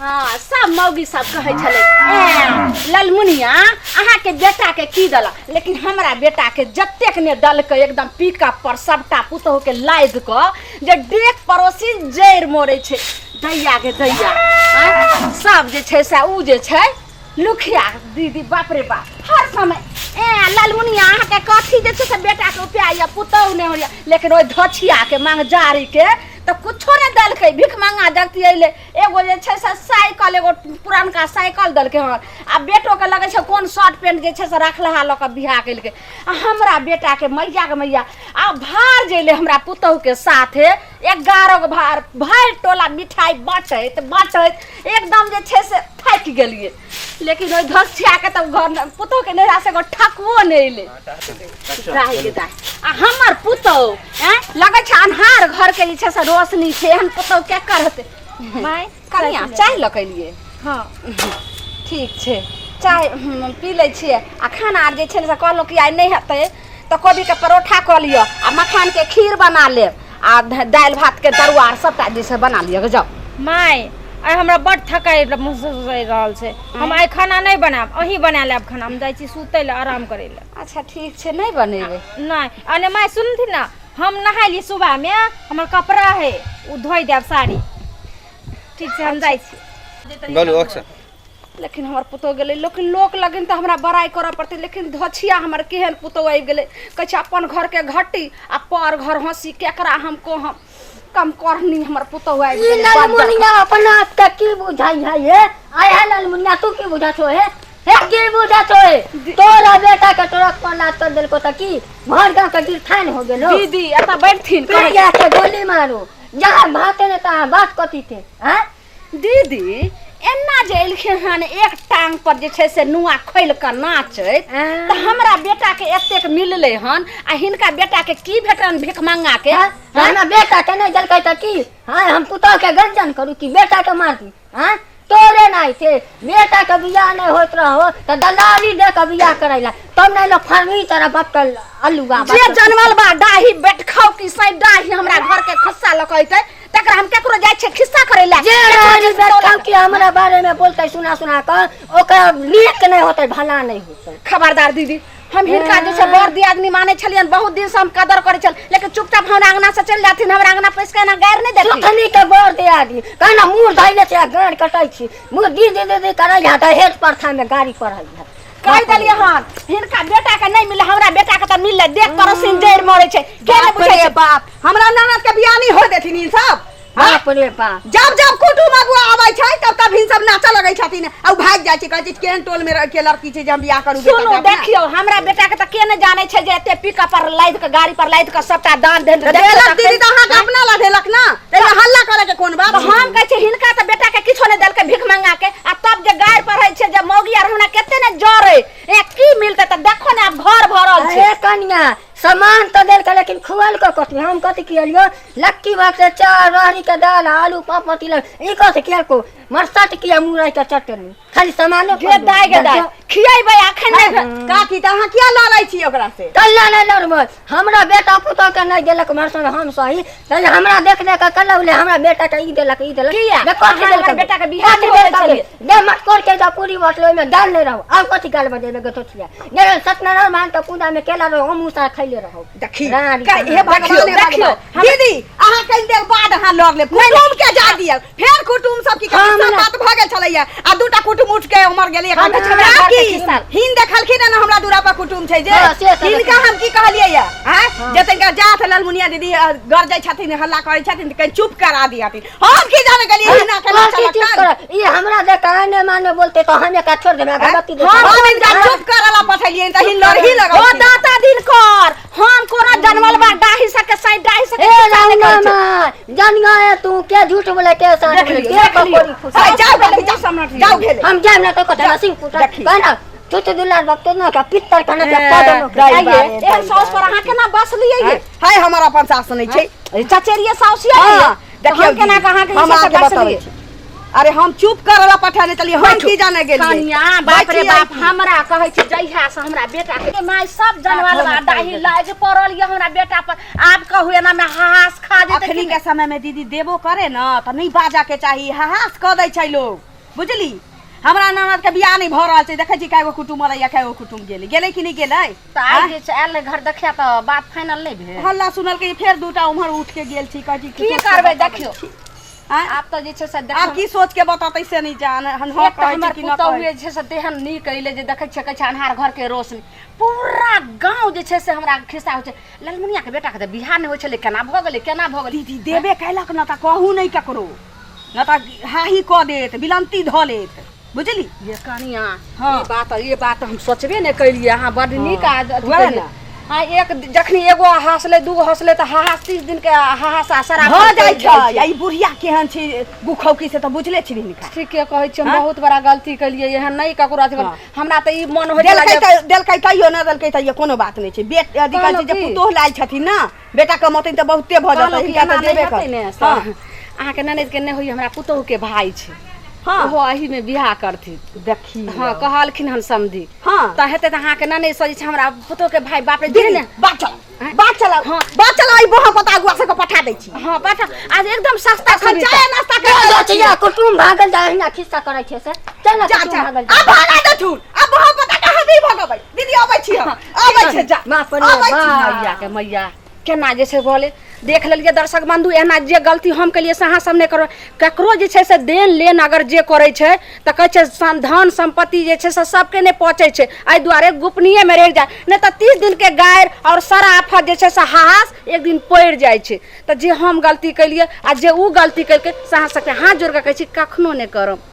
हाँ, सब मौगी सब कहै छलै, ए ललमुनिया अहाँके बेटाके की देलक? लेकिन हमरा बेटाके जतेक ने देलकै, एकदम पिकअप पर सबटा पुतोहुके लादि कऽ जे डेक पड़ोसी जड़ि मोड़ै छै। दैया के दैया, आँय? सब जे छै से उ जे छै लुखिया दीदी, बाप रे बाप, हर समय ए ललमुनिया अहाँके कथी जे छै से बेटाके उपाय यऽ, पुतोहु नहि होइए। लेकिन ओहि धछियाके मंगजारीके तऽ कुछो नहि देलकै, भीख मंगा जगती अयलै। एगो जे छै से साइकिल, एगो पुरनका साइकिल देलकै हन। आ बेटोके लगै छै कोन शर्ट पेंट जे छै से रखलहा लऽ कऽ बियाह केलकै। आ हमरा बेटाके मैयाके मैया, आ भार जे अयलै हमरा पुतोहुके साथे 11 गो भार, भरि टोला मिठाइ बाँटैत बाँटैत एकदम जे छै से थाकि गेलियै। लेकिन ओहि धसियाके तऽ घर पुतोहुके नैहरासँ एगो ठकुओ नहि अयलै। दाइ गे दाइ, आ हमर पुतोहु ऐं लगै छै अन्हार घरके जे छै से रोशनी छै। एहन पुतोहु केकर हेतै? माय। कनिया, चाय लऽ कऽ एलियै? हाँ। ठीक छै, चाय पी लै छियै। आ खाना आर जे छै ने से कहलहुँ कि आइ नहि हेतै तऽ कोबीके परोठा कऽ लिअ आ मखानके खीर बना लेब आ दालि भातके तरुआ आर सबटा जे छै बना लिअ, जाउ। माय, आइ हमरा बड थकाइ महसूस होइ रहल छै। हम आइ खाना नहि बनायब, अहीं बना लेब खाना। हम जाइ छी सुतै लए, आराम करै लए। अच्छा ठीक छै, नहि बनेबै। नहि, आ नहि माय, सुनथिन ने, हम नहायली सुबहमे, हमर कपड़ा है ओ धोइ देब साड़ी। ठीक छै, हम जाइ छी। बोलू, एक्शन। लेकिन हमर पुतोह गेलै, लेकिन लोक लगन तऽ हमरा बड़ाइ करऽ पड़तै। लेकिन धछिया हमर केहन पुतोह आबि गेलै, कहै छै अपन घरके घट्टी आ पर घर हँसी। केकरा हम कहम कम करनी, हमर पुतोह आबि ई गेलै बज्जर। ललमुनिया अपना आप के की बुझाई है ये? आय है ललमुनिया, तू की बुझा छो हे? हे की बुझा छो हे? तोरा बेटा के ट्रक पर लाद कर देलको त की भर गांव के गिरथान हो गेलो? दीदी एतऽ बैठथिन, कहै छी। प्रिया के गोली मारू, जहाँ भाते ने तहाँ बात कथी थे? हैं दीदी, एना जे एलखिन हन एक टांग पर जे छै से नुआ खोलि कऽ नाचैत, तऽ हमरा बेटा के एतेक मिललै हन आ हिनका बेटा के की भेटलनि भिखमंगा के? हैं? हमरा बेटा के नहीं देलकै तऽ की? हाँ, हम पुतोह के गंजन करू कि बेटा के मार दी? हाँ, तोरे नहीं थे बेटा के बियाह नहीं होत रहो तऽ दलाली दे के बियाह करैला, तब नहीं लोग फर्मी तरह बाप के अलुआ। जे जनमल बा डाही बैठखाउ की सै डाही हमरा घर के खस्सा लऽ कऽ अयतै, तकरा हम केकरो जाइ छियै खिस्सा करै लए? जे रानी बैठखाउ की हमरा बारे में बोलते सुना सुना कर, ओकरा नीक नहीं होते, भला नहीं होते। खबरदार दीदी, हम हिनका जे छै बड़ दियादनी मानै छलियनि, बहुत दिन से हम कदर करै छल, लेकिन चुपचाप हमरा अंगना से चलि जाथिन, हमरा अंगना पैस के एना गारि नहि देथिन। सुथनी के बड़ दियादनी कहना मुँह धैले छै, गाड़ कटै छी, मुँह दी दी दी दी करै है तऽ हेठ प्रथा में गाड़ी पढ़ै है। कहि देलियै हन, हिनका बेटा के नहि मिललै, हमरा बेटा के तऽ मिललै। देख पड़ोसिन जड़ि मरै छै, के नहि बाप बुझै रे छै? बाप, हमरा ननद के बियाह नहि होय देथिन ई सब। बाप रे बाप। जब जब कुटुम अगुआ आबै छै तब तब हिन सब नाचऽ लगै छथिन आ उ भागि जाइ छै, कहै छै केहन टोल में के लड़की छै जे हम बियाह करू बेटा सुनू के अपना? देखियौ, हमरा बेटा के तऽ के नहि जानै छै जे एते पिकअप पर लादि के, गाड़ी पर लादि के सबटा दान देन तऽ देलक दीदी, तऽ अहाँके अपना ला देलक ना, ताहि हल्ला करे के कोन बात? तऽ हम कहै छियै, हिनका तऽ बेटा के किछो नहि देलकै भीख मंगा के, आ तब जे गारि पढ़ै छै जे मौगी आर हमरा कते ने जरै, ए की मिलतै? तऽ देखो ने, आब घर भरल छै। अरे कनिया, सामान तऽ देलकै लेकिन खुआलको कथी? हम कथी खियलियो? लक्की भाग से चार रहरी के दाल, आलू पापड़ तिलक ई कथी खियलको? मरसट किया मुरई के चटनी, खाली सामाने। गे दाय गे दाय, खियेबै अखन नहि काकी, तऽ अहाँ किया लड़ै छी ओकरा से? कल्ला नहि लड़बै, हमरा बेटा पुतोह के नहि देलक मरसन, हम सही तै हमरा देख देख के कल्ला हमरा बेटा के ई देलक, ई देलक। किया? दे कथी अहाँ देलक? हमर बेटा के बियाह कथी नहि होबै देलक? छलियै। दे मटकोर के जो पूरी बटलो ओहिमे दाल नहि रहो, आब कथी गाल बजेबै गतोठिया? दे सत्यनारायण भगवान के पूजा में केला रहो, हम सारा खैले रहो। देखी रानी हे भगवान, देखियौ, हे देखियौ, भगवान। दीदी, अहाँ कनि देर बाद अहाँ लड़ लेब, कुटुम के जा दियौ। फेर कुटुम सब की हम सब ना- बात भऽ गेल छलैया आ दूटा कुटुम उठ के उमर गेलै। हम तऽ हमरा घर के काकी, खिस्सा। हिन देखलखिन ने हमरा दूरा पर कुटुम छै जे हाँ, से तऽ हिनका हम की कहलियै या आँय, जे तनिका जात ललमुनिया दीदी गरजै छथिन, हल्ला करै छथिन, तऽ कनि चुप करा दिहथिन। हम की जाने गेलियै हिना के कथी नाचऽ चीज लगतनि। करऽ? ई हमरा देख के आने माने बोलते तो हम एकरा छोड़ देबै? अगरबत्ती दे। हम हिनका चुप करऽ ला पठेलियनि तऽ हिन लड़ही ओ लगलखिन। दाता दिन कर, हम कोनो जनमल बा डाही सके सही डाही सके ए खिस्सा नहि राउना कहै छै। माँ जान गए तू के झूठ बोले के साथ देख बोले लियौ, के देख लियौ। पकौड़ी फुसा। हाय, जाउ काकी, जाउ, जाउ भेलै। हम जाएब ना तो कथा सिंह फुटा देखी। कहना तू तो दुलार भक्त ना का पित्तर कहना के पद दाइ आइये, बारे, एहन साउस पर अहाँ केना बस लियै ये? हाय, हमर अपन सास नहि छै। चचेरिये साउस ये? हाँ, देखियौ देखियौ केना दीदी, के अहाँके हम ई सब अहाँके बस बतबै लियै? छी। अरे हम चुप करऽ ला पठेने छलियै, हम की जाने गेलियै? कनिया, बाप रे बैठियै बाप, की? हमरा कहै छै जहिया से हमरा बेटा के माय सब जनवल बा डाही लाग पड़ल ये हमरा बेटा पर, आब कहू एना में हाहास खा जेतै अखनी कि के समय में दीदी देबो करे न तऽ नहि बाजऽ के चाही, हाहास कऽ दै छै लोग। बुझली हमरा ननद के बियाह नहि भऽ रहल छै देखै छी कएगो कुटुम अलैया कएगो कुटुम गेलै गेलै कि नहि गेलै तऽ आइ जे छै आयल घर देखिया तऽ बात फाइनल नहि भेल हल्ला सुनलकै फेर दूटा उम्हर उठ के गेल छी कहै छी की करबै देखियौ आँय? आब तऽ जे छै से आब देखियौ की सोच के बततै से नहि जान हम हँ एक तऽ कहै छी हमर कि न पुतहु कहै जे छै से तेहन नीक अयलै जे देखै छियै कहै छै अन्हार घरके रोशनी पूरा गाँव जे छै से हमरा खिस्सा होइ छै ललमुनियाके बेटाके तऽ बियाह नहि होइ छलै केना भऽ गेलै केना भऽ गेलै दीदी देबे कैलक न तऽ कहू नहि ककरो न तऽ हाही कऽ देत बिलंती धऽ लेत बुझली ये कनिया हाँ। ये बात हम सोचबे नहि कैलियै अहाँ बड्ड नीक अथी वएह कैलियै। ने। हाँ एक जखनी एगो हँसलै दूगो हँसलै तऽ हाहास 30 दिन के हाहास आ शराब भऽ जाइ छै आ ई बुढ़िया केहन छै गुखौकी से तऽ बुझले छी हिनका ठीके कहै छी हम हाँ? बहुत बड़ा गलती केलियै एहन नहि ककरो अथी हाँ। हमरा तऽ ई मन होइ छलै देलकै जे तऽ देलकै तैयो नहि देलकै तैयो कोनो बात नहि छै बेट अथी कहै छै जे कहलहुँ की? पुतोह लायल छथिन ने बेटा कमौथिन तऽ बहुते भऽ जेतै कहलहुँ कि हिनका एना तऽ नहि देबे हेतै कर ने से हँ अहाँके ननैद के नहि होइए हमरा पुतोहु के भाय छै हँ ओहो एहिमे बियाह करथिन देखी हँ कहलखिन हन समधी हँ तऽ हेतै तऽ अहाँके ननैद से जे छै हमरा पुतोहु के भाय बाप रे जे दीदी ने बात चला बात चला हाँ। बात चला ई बोहा पता अगुआ सबके पठा दै छी हँ पठा आज एकदम सस्ता अखन सुविधा। चाय नाश्ता कर जा कुटुम भागल जा अहिना खिस्सा करै छै से चल ना जा कुटुम जा भागल आ भागा देथुन आ बोहा पता के हम नहीं भगबै दीदी अबै छी हम अबै छी जा बाप रे अबै छी बाप। मैया के मैया केना जे छै बोले देख लेलियै दर्शक बंधु एना जे गलती हम केलियै से अहाँ सब नहि करबै ककरो जे छै से देन लेन अगर जे करै छै तऽ कहै छै धन सम्पत्ति जे छै से सबके नहि पहुँचै छै एहि दुआरे गोपनीयमे रहि जाय नहि तऽ 30 दिनके गारि आओर सराफत जे छै से हाहास एक दिन पड़ि जाइ छै तऽ जे हम गलती केलियै आ जे ओ गलती केलकै से अहाँ सबके हाथ जोड़ि कऽ कहै छी कखनो नहि करब।